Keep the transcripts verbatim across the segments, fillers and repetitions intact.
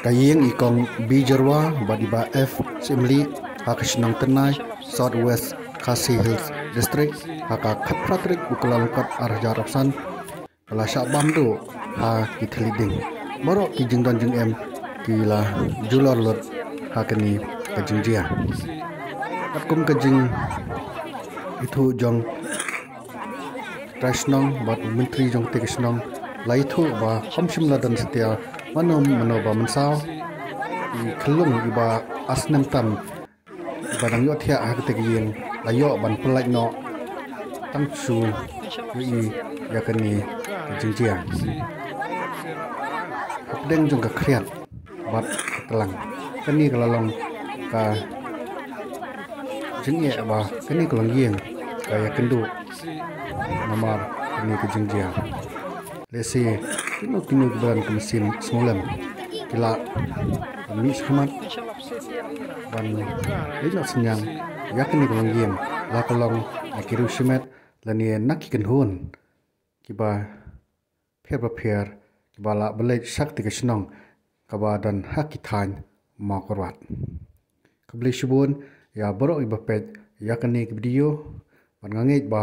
Ka ïing i Kong B Jyrwa bad i Bah F Syiemlieh ha ka shnong Tyrnai, South West Khasi Hills District, ha ka khatphra tarik u Kyllalyngkot arhajar arphew san, ka la shah bam duh ha ki thylliej ding. Baroh ki jingdon jingem ki la julor lut ha kane ka jingjia. Katkum ka jingithuh jong trai shnong bad u myntri jong katei ka shnong, la ïathuh ba kam shym la don satia mano mano ba mynsaw i khyllung iba ar snem tam iba dang ïohthiah ha katei ka ïing la ïoh ban pyllait noh tang shu ïohi ïa kane ka jingjia. Hapdeng jong ka khriat bad ka tlang, kane ka la long ka jingeh ba kane ka longïing ka ïakynduh namar kane ka jingjia. Lehse kino kino kiba don ka mynsiem sngewlem ki lah ban mih shakhmat ban leit noh synñiang ïa kane ka longïing, la ka long na ki riew shimet lane na ki kynhun kiba pher bapher kiba lah ban leit sha katei ka shnong kaba don ha ki thaiñ Mawkyrwat. Khublei shibun ïa baroh iba peit ïa kane ka video, bad nga ngeit ba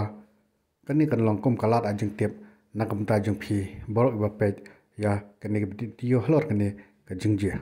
kane kan long kum ka lad ai jingtip na ka bynta jong phi baroh iba peit ïa kane ka video halor kane ka jingjia.